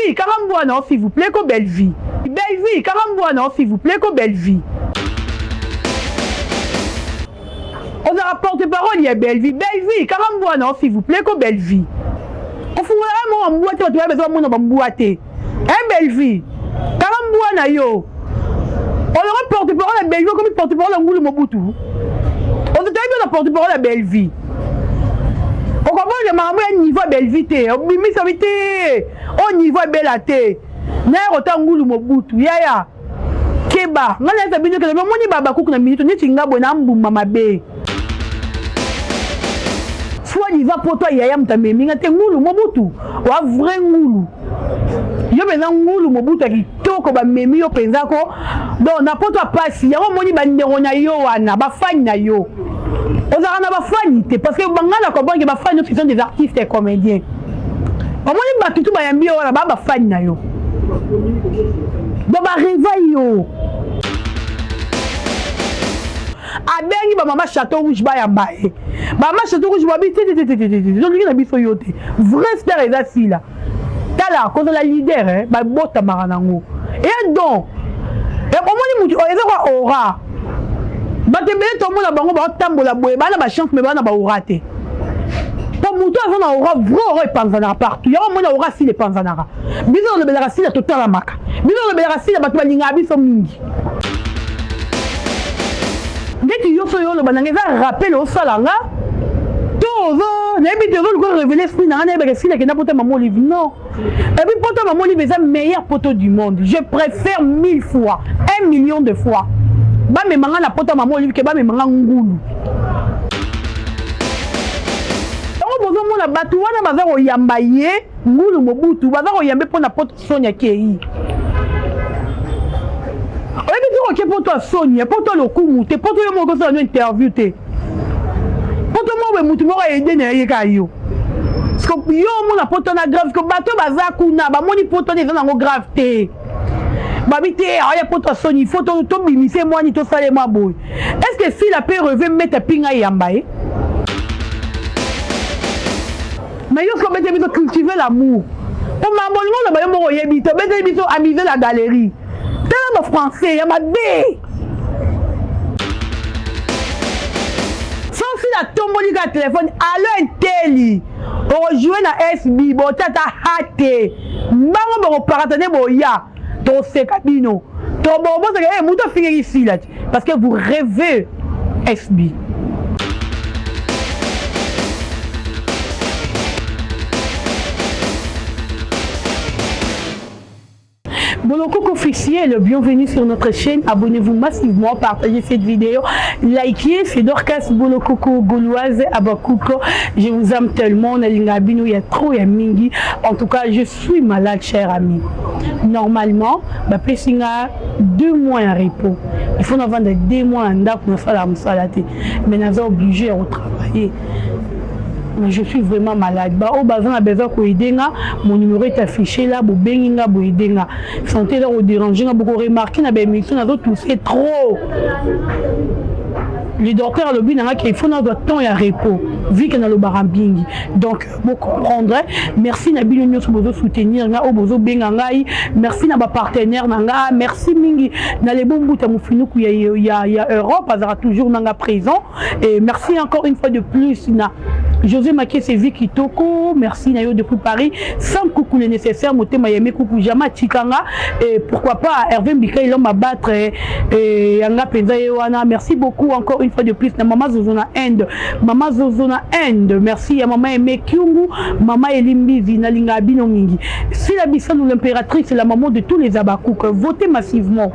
Bellevue kanga mbwa na yo s'il vous plait ko Bellevue. Bellevue kanga mbwa na yo s'il vous plait ko Bellevue. Ozalaka porte parole ya Bellevue. Bellevue kanga mbwa na yo s'il vous plait ko Bellevue. Kofungolaka mwa mbwa te bato baya besoin bamona bambwa te. Hein Bellevue kanga mbwa na yo. Olongo porte parole ya Bellevue okomi porte parole ya Ngulu Mobutu. Ozotali na porte parole ya Bellevue. Okomona makambo ya niveau ya Bellevue te, obimisa bi te. O niveau ya Bella te. Naye kota Ngulu Mobutu. Yaya. Keba, ngai nayebisa bino ke omoni ba bakuku na minute neti nga boye na mbuma mabe. Soit disant poto ya yaya moto amemi nga te ngulu mobutu wa vrai ngulu yo mpenza ngulu mobutu ya kitoko bamemi yo mpenza ko donc na poto ya pasi yango omoni bandeko na yo wana bafani na yo ozalaka na bafani te parce que nga na comprendre ke bafani nyonso sont des artistes et comédiens omoni bato tu bayambi yo wana baa bafani na yo donc bareva yo abengi bamama chateau rouge bayamba ye bamama chateau rouge babi tetetetete tolingi na biso yo te vrai star eza sila tala kozala leader eh, babotamaka nango eya don omoni mutu eza kwa aura bato ebele tomona bango baotambola boye baa na bachance me baa na baora te mpo moto aza na aura vrai aura epanzanaka partout yango omoni aura sila epanzanaka biso tolobelaka sila totalamaka biso tolobelaka sila bato balingaka biso mingi ndeti yo soki oloba nanga eza rappel osala nga to ozo nayebi te ozoluka révéler esprit na nga nayebaka esili akenda poto mama olive non epuis poto mama olive eza meilleur poto du monde je préfère mille fois un million de fois bamema nga na poto mama olive ke bamema nga ngulu yango bozomona bato wana baza koyamba ye ngulu mobutu baza koyambe mpo na poto soni akei oyebi te oke poto ya soni poto ya lokumu te poto yo moko osala no interview te poto moko boye motu moko aede na ye kaka yo yo omona poto na grave ko bato baza kuna bamoni poto wana eza nango grave te babi te aya poto ya soni faut tobimise mwani tosala mwa boye est ce que sila pe reve meta pinga eyamba ye Mais yo soki obeteli biso cultiver l'amour po makambo olingi oloba yo moko oyebi te obeteli biso amuser la galerie tala ba français ya mabe soki natomboli kaka telefone alo enteli okojoue na sb botia ata ha te bango bokoparata nde boya tokoseka bino tobobosaka e moto afingaki sila te parce que vous rêvez sb Bolokoko officiel, bienvenue sur notre chaîne. Abonnez-vous massivement, partagez cette vidéo, likez. C'est Dorcas Bolokoko Gauloise Abakuko. Je vous aime tellement. Nalinga bino, il y a trop, il y a mingi. En tout cas, je suis malade, cher ami. Normalement, bapesi nga 2 mois ya repos. Il faut navanda 2 mois na ndako nasala mosala te. Mais naza obligé ya kotravailler. Mais je suis vraiment malade. Ba oyo baza na besoin koaider nga, mon numéro est affiché là, bobengi nga boaider nga. Santé eza kodéranger nga, bokoremarquer na baémission nazo tousser trop. Le docteur alobi na nga ke il faut nazwa temps ya repos vu que nalobaka mingi. Donc bocomprendre. Merci na bino nyonso bozosoutenir nga oyo bozobenga ngai. Merci na bapartenaire na nga. Merci mingi na lebo mbuta mofinuku ya Europe azalaka toujours na nga présent. Et merci encore une fois de plus na José Makese Kitoko, merci na yo depuis Paris. Sans coucou le nécessaire, motema yeme coucou jamais tikanga et pourquoi pas Hervé Mbika il m'a battre et yanga penza ye wana. Merci beaucoup encore une fois de plus na maman Zozo na Inde. Maman Zozo na Inde. Merci à maman Aimé Kyungu, maman Elimbizi na linga bino mingi. Sila Bissanou l'impératrice, la maman de tous les abakouk. Votez massivement.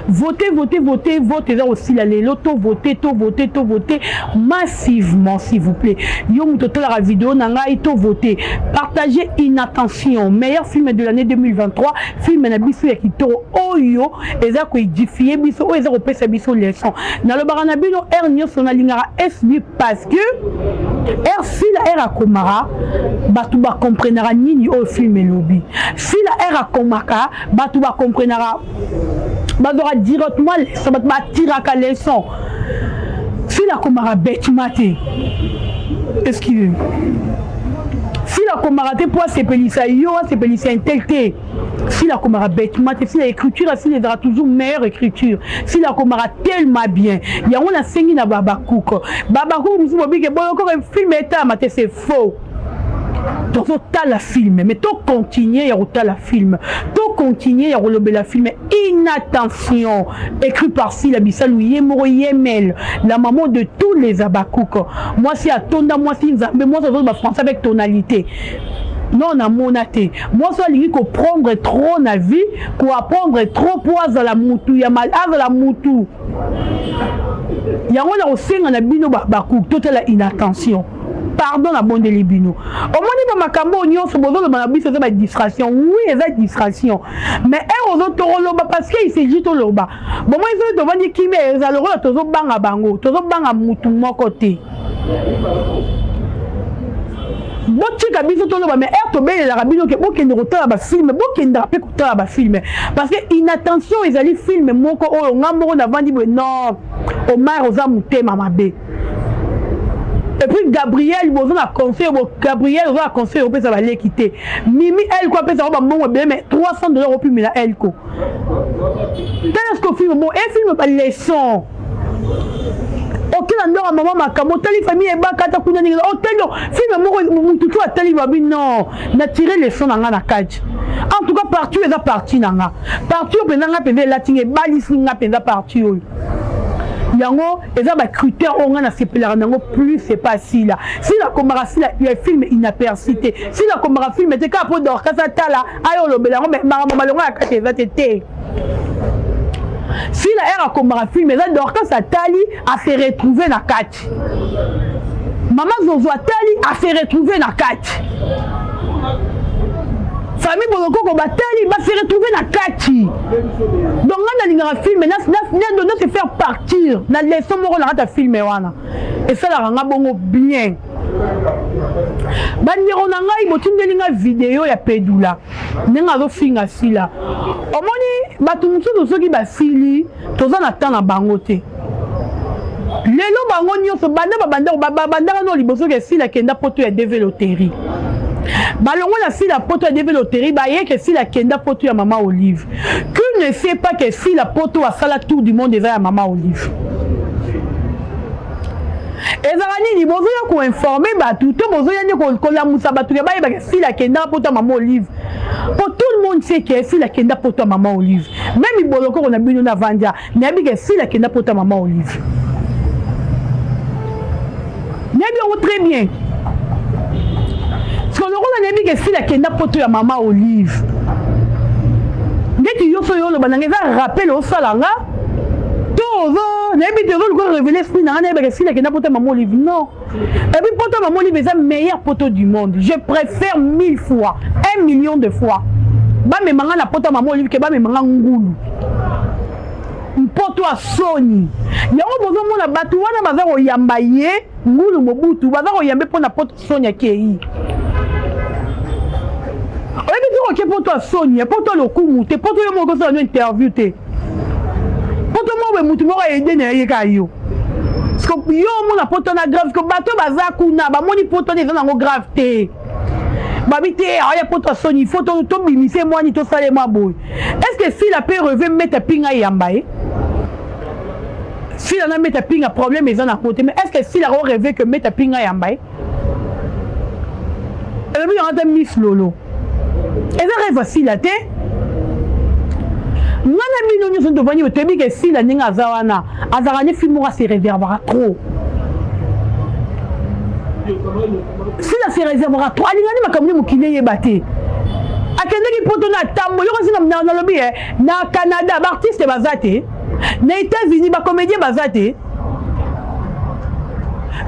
Votez, votez, votez, votez eza kosila lelo to voter, to voter, to voter massivement s'il vous plaît. Yo moto otalaka vidéo na ngai to voter. Partagez inattention. Meilleur film de l'année 2023, film na biso ya kitoko oyo eza koédifier biso oyo eza kopesa biso leçon. Nalobaka na bino heure nyonso nalingaka SB parce que heure sila heure akomaka bato bakomprenaka nini oyo film elobi. Sila heure akomaka bato bakomprenaka bazwaka directement leçon bato batiraka leçon sila akomaka bêtement te excuse sila. akomaka te mpo asepelisa yo, asepelisa un tel te. Sila akomaka bêtement te. Sila, écriture ya Sila ezalaka toujours meilleure écriture. Sila akomaka tellement bien. Yango nasengi na babakuko, babakuku mosusu bobike boyokoko film etalama te, c'est faux. Tozotala film, mais tocontinue ya kotala film, tocontinue ya kolobela film Inattention, écrit par Sila Bisalu ye moko, yemel, la maman de tous les abakuko. Mwasi atonda, mwasi Nzambe, mwasi azoloba français avec tonalité. Non, namona te. Mwasi alingi koprendre trop na vie, koapprendre trop mpo azala mutu ya azala mutu. Yango na kosenga na bino bakuku, totala Inattention. Pardon, nabondeli bino. Omoni bamakambo oyo nyonso bozoloba na biso eza badistraction. Oui, eza distraction, mais ere ozo tokoloba parce que il s'agit toloba. Bomoi soki tovandi kimia, eza lokola tozobanga bango, tozobanga mutu moko te. Botika biso toloba, mais ere tobelelaka bino ke bokende kotala bafilm, bokendaka mpe kotala bafilm, parce que Inattention ezali film moko oyo nga moko navandi boye. Non, Omar oza motema mabe. Et puis Gabriel, boza na conseil bo Gabriel oza na conseil opesa baleki te. Mimi Elko apesa ngo bambongo ebele, mais 300 $ opimela Elko. Tala ce que film bon e film baleçon. Oke na ndoko ya mama makambo, otali famille ebakata kuna ndenge otali film moko, mutu tu atali babi non, na tire leçon na nga na kati. En tout cas, partie oyo eza partie na nga, partie oyo mpenza nga mpenza elati nga, ebalisi nga mpenza. Partie oyo, yango eza bacritère oyo nga nasepelaka nango plus. C'est pas Sila. Sila akomaka, Sila ya film inaperçu te. Sila akomaka film te kaka mpo Dorcas atala ayo olobela yango. Makambo malongo ya kati eza te te. Sila ere akomaka film, eza Dorcas atali, ase retrouve na kati. Mama Zozo atali, ase retrouve na kati. Famille Bolokoko batali, base retrouve na kati. Donc nga nalingaka film na se faire partir na leçon moko na kati ya film wana, esalaka nga bongo bien. Bandeko na ngai, botindeli nga video ya Pedula ndenge azofinga Sila. Omoni bato mosusu soki basili, toza na temps na bango te. Lelo bango nyonso banda babandaka no liboso ke Sila kenda poto ya DV Loterie, balongo na Sila poto ya DV Loterie, bayeke Sila kenda poto ya Mama Olive. Qui ne sait pas que Sila poto asala tour du monde eza ya Mama Olive? Ezalaka nini? Bozoya koinformer bato to bozoya nde kolamusa bato ke bayebaka Sila akendaka poto ya Mama Olive? Po tout le monde sait ke Sila akenda poto ya Mama Olive. Même bolokoko na bino na vandia, nayebi ke Sila akenda poto ya Mama Olive, nayebi yango très bien. Parce que lokola nayebi ke Sila akenda poto ya Mama Olive, ndeti yo so oyo oloba nanga eza rappel osala nga to ozo nayebi te, ozoluka révéler esprit na nga. Nayebaka Sila akenda poto ya Mama Olive. Non, et puis poto ya Mama Olive eza meilleur poto du monde. Je préfère mille fois, 1 million de fois bamema nga na poto ya Mama Olive ke bamema nga ngulu mpoto ya soni. Yango bozomona bato wana baza koyamba ye ngulu mobutu, baza koyamba mpona poto soni. Akei, oyebi te, oke poto ya soni, poto ya lokumu te, poto yo moko osala no interview te, poto moko boye mutu moko ayede na ye kaka yo. Parce yo omona poto na grave ke bato baza kuna bamoni poto wana eza nango grave te. Babi te, aya poto ya soni, faut tobimise mwani, tosala mwa boye. Est ce que Sila mpe rêve meta pinga eyamba ye? Sila na meta pinga, problème eza na kote, mais est ce que Sila ko rêve que meta pinga yamba ye? Elobi yango ata Miss Lolo, eza rêve asila te. Nga na bino nyonso tovandi, toyebi ke Sila ndenge aza wana, azalaka ne film moko, ase réservaka trop. Sila se réservaka trop, alingani makambo nde mokili eyeba te. Akendaki poto na tambo yoko nsi nalobi e na Canada baartiste baza te, na États-Unis bacomédien baza te.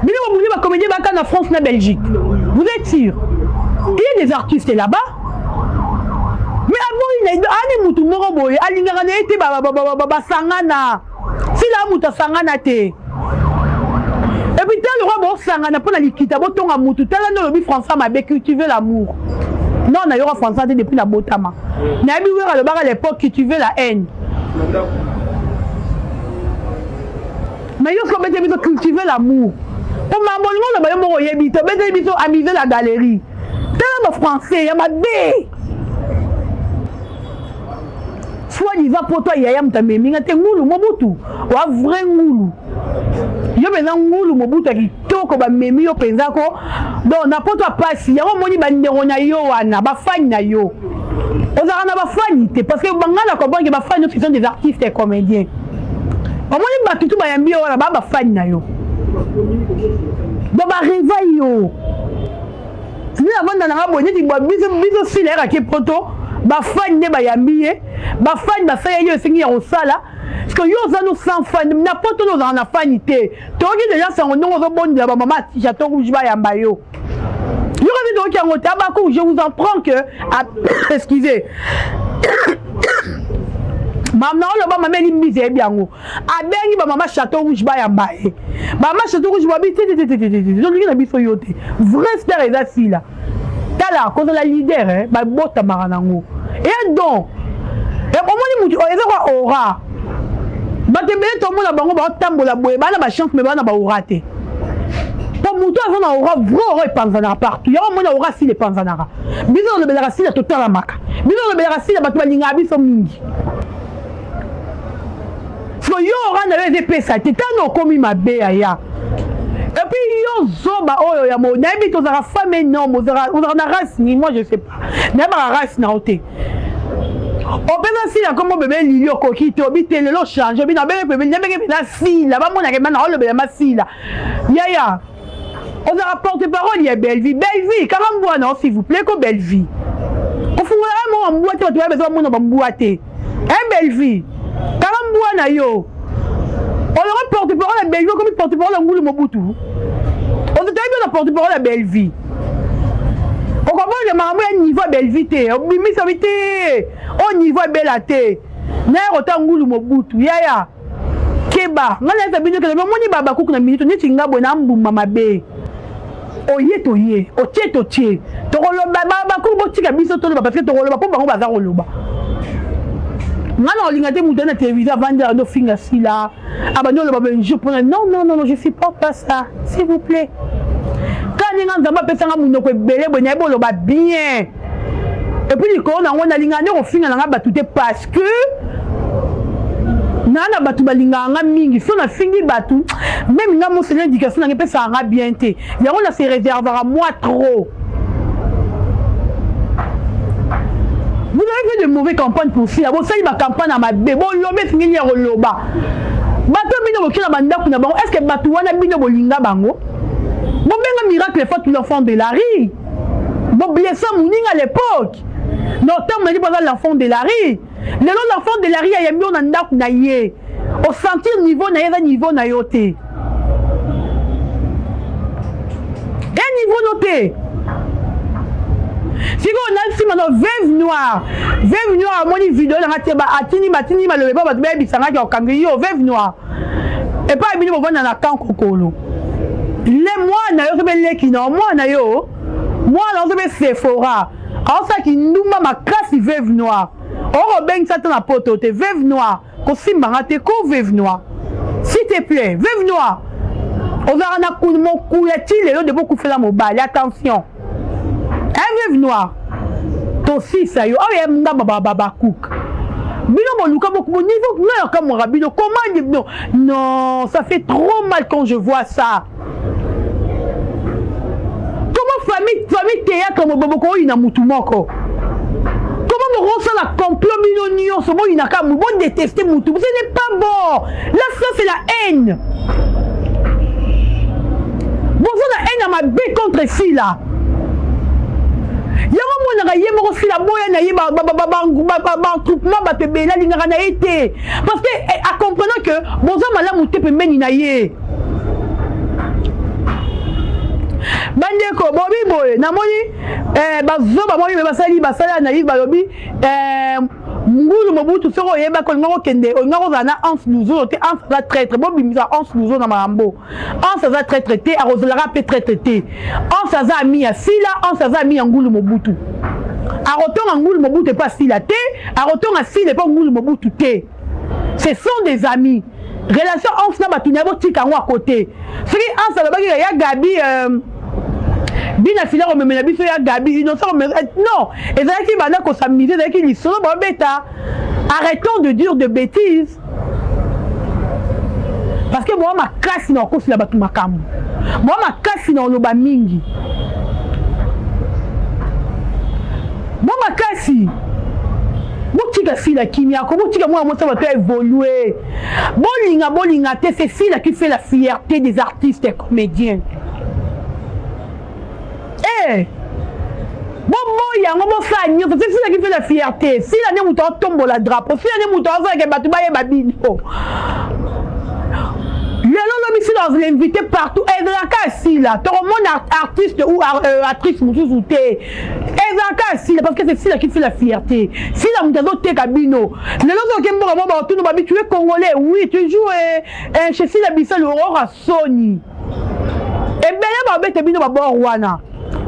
Bino bomoni bacomédien baka na France, na Belgique, vous êtes sûr il y a des artistes là-bas? Mais aboyi ani mutu moko boye alingaka na ye te basangana. Sila mutu asangana te. Et puis tala lokwa bosangana mpo na likita, botonga mutu. Tala nde olobi français mabe, cultiver l'amour. Non, nayoka français te depuis nabotama. Nayebi wera alobaka l'époque cultiver la haine, mais yo soki obeteli biso cultiver l'amour, po mambo olingi oloba yo moko oyebi te. Obeteli biso amuser la galerie. Tala Bafrançais ya mabe, soi-disant poto yaya moto amemi nga te. Ngulu Mobutu wa vrai ngulu, yo mpenza ngulu Mobutu ya kitoko, bamemi yo mpenza ko. Donc na poto apasi yango, omoni bandeko na yo wana, bafani na yo, ozalaka na bafani te, parce que banga na comprendre que bafani nyonso sont des artistes et comédiens. Omoni bato tu bayambi yo wana, baa bafani na yo, donc bareva yo. Nde navanda nanga boye neti biso biso sila yakaki poto, bafani nde bayambi ye, bafani basaleli yo esengi ya kosala, parce que yo oza no sans fan na poto, no ozalaka na fani te. Toyoki deja sango ndenge ozobondela bamama Chateau Rouge bayamba yo. Yoka nde toyoki yango te. Abaku, je vous en prends que, excusez, mama oloba mama elimbisi, eyebi yango, abengi bamama Chateau Rouge bayamba ye. Bamama Chateau Rouge babi te, tolingi na biso yo te, vrai star eza Sila. Tala, kozala leader, babotamaka nango eya don. Omoni mutu eza kwa aura, bato ebele tomona bango baotambola boye, baa na bachance, mais baa na baaura te. Mpo motu aza na aura, vrai aura epanzanaka partout. Yango omoni aura Sila epanzanaka. Biso tolobelaka Sila, totalamaka. Biso tolobelaka Sila, bato balingaka biso mingi. So yo aura na yo eza epesa te. Ntango okomi mabe aya, et puis yo zoba oyo ya mo nayebi tozalaka femme énorme, ozalaka na race ni moi je sais pas, nayebaka race na yo te. Opesa Sila kombo bebe Lili, okoki te, obi te lelo change, obi nabenge bebe, nabenge mpenza Sila, bamonaka ma na olobela ma Sila. Yaya, ozalaka porte parole ya Bellevie. Bellevie, kanga mbwa na yo, s'il vous plaît. Ko Bellevie, kofungolaka mo bambwa te, bato baya bezo bamona bambwa te. E Bellevie, kanga mbwa na yo. Olongo porte parole ya Bellevie, okomi porte parole ya Ngulu Mobutu. Ozotoyebi na porte parole ya Bellevie, okomona makambo ya niveau ya Bellevie te, obimisa obi te o niveau ebela te naye kota Ngulu Mobutu. Yaya, keba, ngai nayesa bino kele, omoni babakuku na minute neti nga boye na mbuma mabe. Oye toye, otie totie, tokoloba. Bakuku, botika biso toloba, parce que tokoloba mpo bango baza koloba. Nga na olinga te moto na télévision avandi ando finga Sila, abandi oloba benjour mpona. Non, non, non, je supporte pas ça, s'il vous plaît. Kaka ndenge Nzambe apesanga monoko ebele boye, nayebi oloba bien. Et puis likolo nango, nalingaka nde kofinga nanga bato te, parce que naa na bato balingaka nga mingi. So nafingi bato, même nga mosala éducation nanga epesaka nga bien te. Yango na se réservaka moi trop. Vous avez fait de mauvais campagne pour Sila, bosali bacampagne ya mabe, bolobi esengeli ya koloba. Bato bino bokie na bandako na bango, est ce que bato wana bino bolinga bango? Bobenga Miracle Fatu l'enfant de la rue, boblessa moninga à l'époque na otambo naki mpo aza l'enfant de la rue. Lelo l'enfant de la rue ayambi yo na ndako na ye, osentir niveau na ye eza niveau na yo te, e niveau no te. Sikoyo na nsima no Veuve Noire, Veuve Noire amoni video nanga te, atindi batindi maloba epa bato bayebisangaki okangi yo. Veuve Noire, epai bino bovanda na kan kokolo le mwana yo so mpe leki na mwana yo, mwana oso mpe Sephora aosalaki ndumba makasi. Veuve Noire, okobengisa te na poto te. Veuve Noire, kosimbanga te ko. Veuve Noire, s'il te plaît. Veuve Noire, ozalaka na mokuya ti lelo depo okufela mobali. Attention, un Veuve Noire, tosisa yo awa ya ngamba babakuka bino boluka niveau nga yakamwaka bino. Comment? Non, non, ça fait trop mal quand je vois ça. Comment famille théâtre moboko oyina mutu moko? Comment bokosala complot bino nyonso boyinaka, bodéteste mutu? Ce n'est pas bon là, ça c'est la haine. Boza na haine ya mabe contre Sila. Yango monaka ye moko Sila boya na ye baattroupement, bato ebele alingaka na ye te, parce que acomprenant que boza malamu te pembeni na ye. Bandeko, bobi boye, namoni bazoba moko me basali basali analyse, balobi Ngulu Mobutu, soki oyebaki olinga kokende, olinga kozala na Anse Luzolo te. Anse aza traître, bobimisa Anse Luzolo na makambo. Anse aza traître te, akozalaka mpe traître te. Anse aza ami ya Sila, Anse aza ami ya Ngulu Mobutu. Akotonga Ngulu Mobutu epa Sila te, akotonga Sila epa Ngulu Mobutu te. Ce sont des amis. Relation Anse na bato na ye, botika yango à côté. Soki Anse alobaki ya Gabi. Bina fila komemela biso ya Gabi innocent komemela eh, non, ezalaki banda kosamise, ezalaki lisolo babeta. Arrêtons de dire de bêtises parce que boa makasi na kokosela bato makambo, boa makasi na koloba mingi, boa makasi. Botika Sila kimia ko, botika mwana mwasi bato ya évoluer. Bolinga bolinga te, c'est Sila qui fait la fierté des artistes et comédiens. Eh, boboya yango, bosala nyonso, c'est Sila qui fait la fierté. Sila nde moto atombola drapeau, Sila nde moto asalaka bato bayeba bino. Lelo lobi Sila azala invité partout, ezalaka Sila. Tokomona artiste ou actrice mosusu te, ezalaka Sila, parce que c'est Sila qui fait la fierté. Sila moto azoteka bino. Lelo soki mboka mo baotunu babi: "Tu es congolais?" "Oui." "Tu joues chez Sila Bisalo?" Aurora soni ebele babete bino babor wana,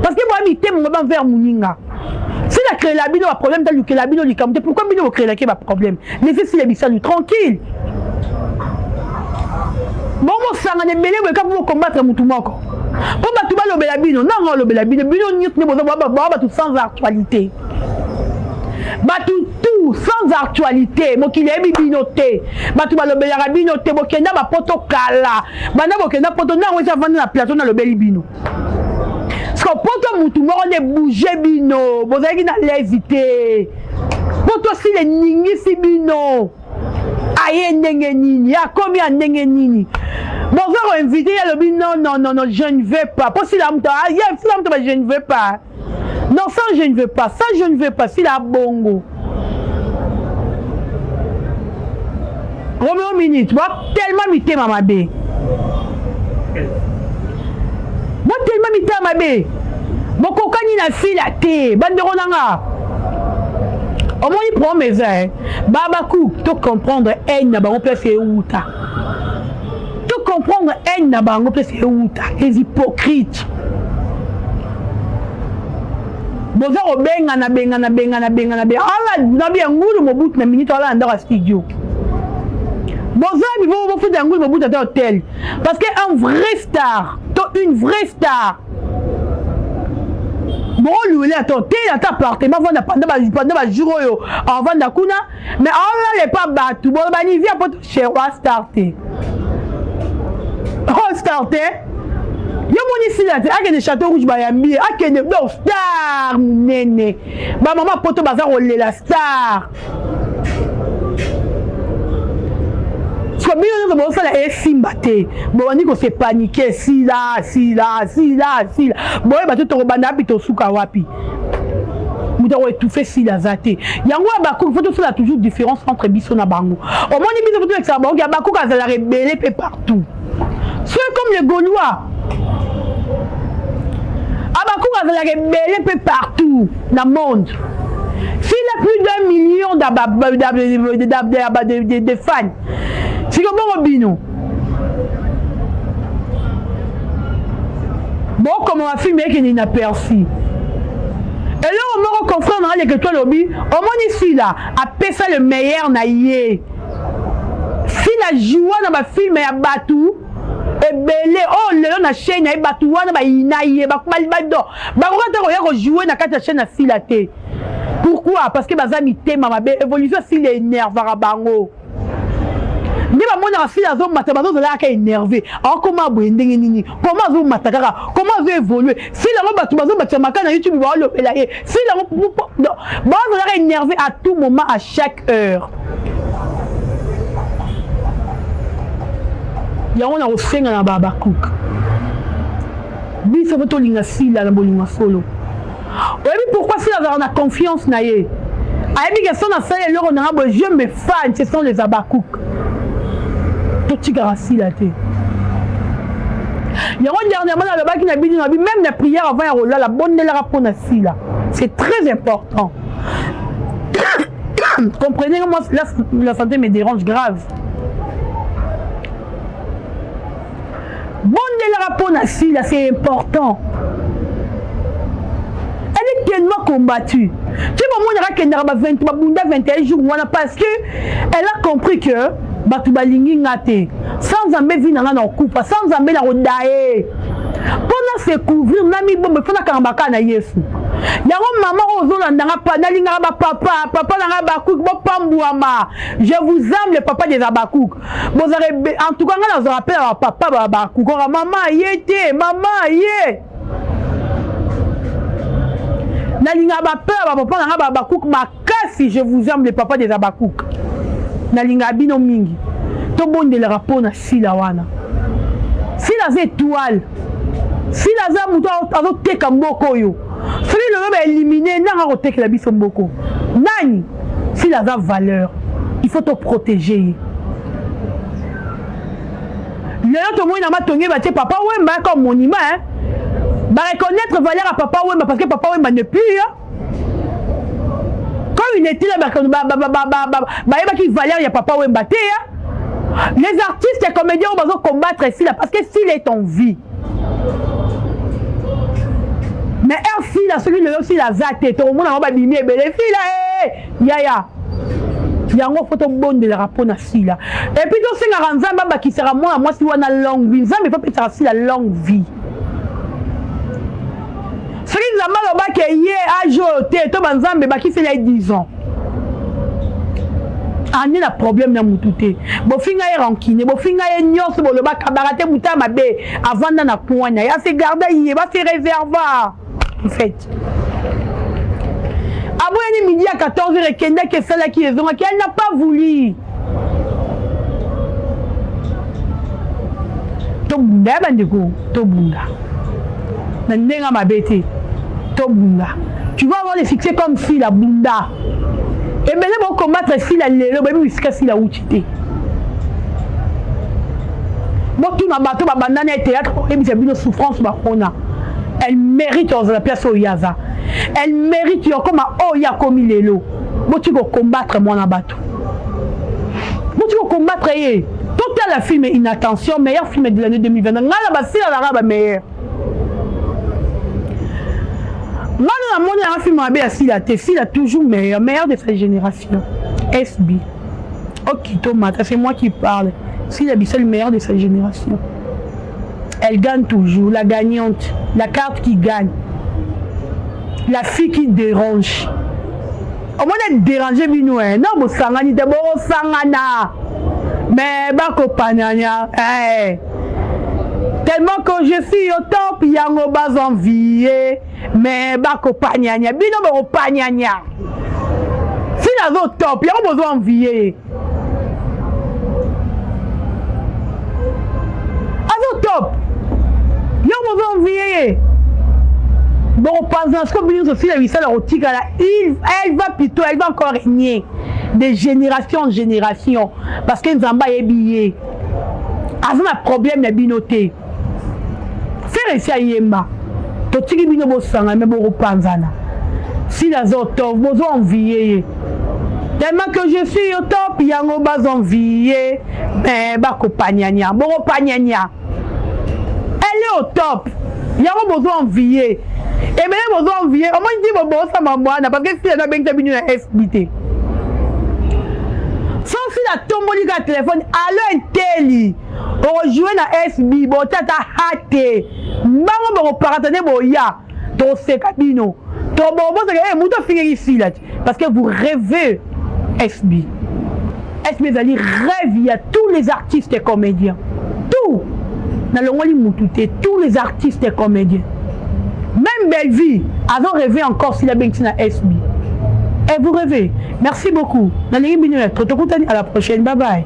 parce que boya mitema ngo banvers moninga. Sila créela bino baproblème te, alukela bino likambo te. Pourquoi bino bocréelaki baproblème? Laissez Sila Bisalu tranquille. Bon, bosangana ebele boye kaka bocombattre motu moko mpo bato balobela bino. Nanga olobela bino, bino nyonso nde boza baa bato sans actualité, bato tout sans actualité. Mokili eyebi bino te, bato balobelaka bino te. Bokenda bapoto kala, banda bokenda poto ndango esi avandi na plateau, nalobeli bino. Parce poto mutu moko nde bouge bino, bozalaki na lezi te. Poto sila eningisi bino, aye ndenge nini, akomi ya ndenge nini, boza koinvite ye, alobi: "Non, non, non, non, je ne veux pas." Mpo sila moto ye, sila moto ba "Je ne veux pas, non, ça je ne veux pas, ça je ne veux pas." Sila bongo Romeo minute ba tellement mitema mabe, bo tellement mitema mabe, bokokani na Sila te. Bandeko na nga, omoni problème eza babaku to comprendre haine na bango place euta, to comprendre haine na bango place euta. Les hypocrites, boza kobengana bengana bengana bengana bengana ala nabi ya ngulu Mobutu na minute ala na ndako ya studio. Boza bibo bofuta ya ngulu Mobutu ata hotel, parce que un vrai star to une vraie star bokolwele ata hotel, ata appartement, vanda pendant bajour oyo avanda kuna, mais aolala epa bato. Boloba nivia po cher oa star te, o star te. Yo moni Sila te, akende Château Rouge, bayambi ye, akende donc star monene. Bamama poto baza kolela star. So bino nyonso bosala esimba te, bobandi kose paniquer. Sila, Sila, Sila, Sila, boyeba te tokobanda wapi, tosuka wapi. Moto akoétouffe Sila aza te. Yango ya bakuki, faut tosala toujours différence entre biso na bango. Omoni biso, faut tolekisaka bango ya bakuki azalaka ebele mpe partout. Soki comme les Gaulois, abakuki azalaka ebele mpe partout na monde. S'il a plus d'1 million de fans, siko bongo bino bokoma bafilme ekende inaperçu. Eloko moko, confrère na nga leke to alobi, omoni Sila apesa le meilleur na ye. Sila joua na bafilme ya bato ebele oyo lelo na chaîne na ye, bato wana bayina ye, bakoka te koya kojoue na kati ya chaîne ya Sila te. Pourquoi? Parce que baza mitema mabe. Évolution Sila énervaka bango nde bamonaka Sila azomata, bazozala kaka énervé. Akoma boye ndenge nini? Koma azomata kaka, koma azoévolue Sila yango, bato bazomatisa maka na YouTube, baolobela ye Sila yango, bazalaka énervé à tout moment, à chaque heure. Yango na kosenga na babakuka biso, faut tolinga Sila na bolinga solo. Oyebi pourquoi? Sila azalaka na confiance na ye, ayebi ke so nasali eloko nanga boye, je me fan, ce sont les abakouk. Totikaka Sila te. Yango dernièrement nalobaki na bino, nabi même na prière avant ya kolala, bondelaka mpo na Sila, c'est très important. Comprenez, moi la santé me dérange grave. Bondelaka mpo na Sila, c'est important. Elle est tellement combattue. Tu bamonaka akendaka babunda 21 jours wana, parce que elle a compris que bato balingi nga te. Sans Nzambe, vi na nga na kokufa. Sans Nzambe, na kodaye mpo na se couvrir na mibombo, il faut nakanga baka na Yesu. Yango mama oyo ozolanda nga pa, nalingaka bapapa, papa na nga Bakuk, bopambuama. Je vous aime, le papa des Abakouk. Bozala, en tout cas nga nazwaka mpe na bapapa ba Bakuk. Oka mama ye te, mama ye. Nalingaka bapère, bapapa na nga ba Bakuk makasi. Je vous aime, le papa des Abakouk. Nalingaka bino mingi. Tobondelaka mpo na Sila wana. Sila aza étoile, Sila aza moto azoteka mboka oyo. Soki lelo baélimine, nanga kotekela biso mboko nani? Sila aza valeur, il faut toprotéger ye. Lelo tomoni na Matonge batie Papa Wemba comme monument, hein? Bareconnaître valeur ya Papa Wemba, parce que Papa Wemba ne plus, hein? Comme il était là, bayebaki valeur ya Papa Wemba te, hein? Les artistes et comédiens oyo bazocombattre Sila, parce que Sila est en vie, mais air Sila, soki lelo Sila aza te, tokomona yango babimi ebele. Sila e yaya, yango faut tobondelaka mpo na Sila et puis tosengaka Nzambe abakisaka mwana mwasi wana longue vie. Nzambe faut apesaka Sila longue vie. Soki Nzambe alobaki ye age oyo te, to banzambe bakiseli ye 10 ans, ane na problème na mutu te. Bofinga ye rancune, bofinga ye nyonso, bolobaka baka te. Mutu ya mabe avanda na coin na ye, ase garda ye, base réserva. En fait, aboyani midi ya 14 heures, ekendaki, esalaki, ezongaki, elle n'a pas voulu. Tobunda ya bandeko, tobunda na ndenge mabe te, tobunda. Tu vas avoir des succès comme Sila, bunda. Ebele bocombattre Sila lelo, boyebi bisika Sila wuti te. Botuna bato babandani ya théâtre, oyebisa bino souffrance bakona. Elle mérite ozala place oyo aza, elle mérite yokoma oyo akomi lelo. Boti kocombattre mwana bato, boti kocombattre ye. Totala film Inattention, meilleur film de l'année 2022. Ngai na basila nanga bameilleur, ngai na namoni yanga film mabe ya Sila te. Sila toujours meilleur, meilleur de sa génération. SB ok, tomata, c'est moi qui parle. Sila bisa le meilleur de sa génération, elle gagne toujours, la gagnante, la carte qui gagne, la fille qui dérange. Omoni dérange bino e na bosangani te, bosangana mais bakopananya, eh. Tellement que je suis au top, yango bazonvie, mais bakopanyanya bino, bokopanyanya. Si nazo top, yango bozo envie. Azo top, yango bozo envie ye, bokopanzana. Siko bino nyonso, Sila bisala kotikala, elle va plutôt, elle va encore régner de génération en génération, parce que Nzambe ayebi ye, aza na problème na bino te. Frère esi ayemba, totiki bino bosanga, me bokopanzana. Sila aza au top, bozo envie ye. Tellement que je suis au top, yango bazonvie, me bakopanyanya, bokopanyanya. Elle est au top, yango bozo envie. Ebele bozo envie, omoni ti bobosama mwana, parce que Sila nabengisa bino na FB te. So Sila atomboli kaka telefone, alo enteli, okojoue na SB, botata ha te, mbango bokoparata nde boya toseka bino, tobobosaka e moto afingaki Sila te, parce que vous rêvez SB. SB ezali rêve ya tous les artistes et comédiens, tout, nalongoli mutu te, tous les artistes et comédiens. Même Bellevue azo rêvé encore Sila bengisi na SB, et vous rêvez. Merci beaucoup, nalingi bino ya trop. Tokutani à la prochaine, bye bye.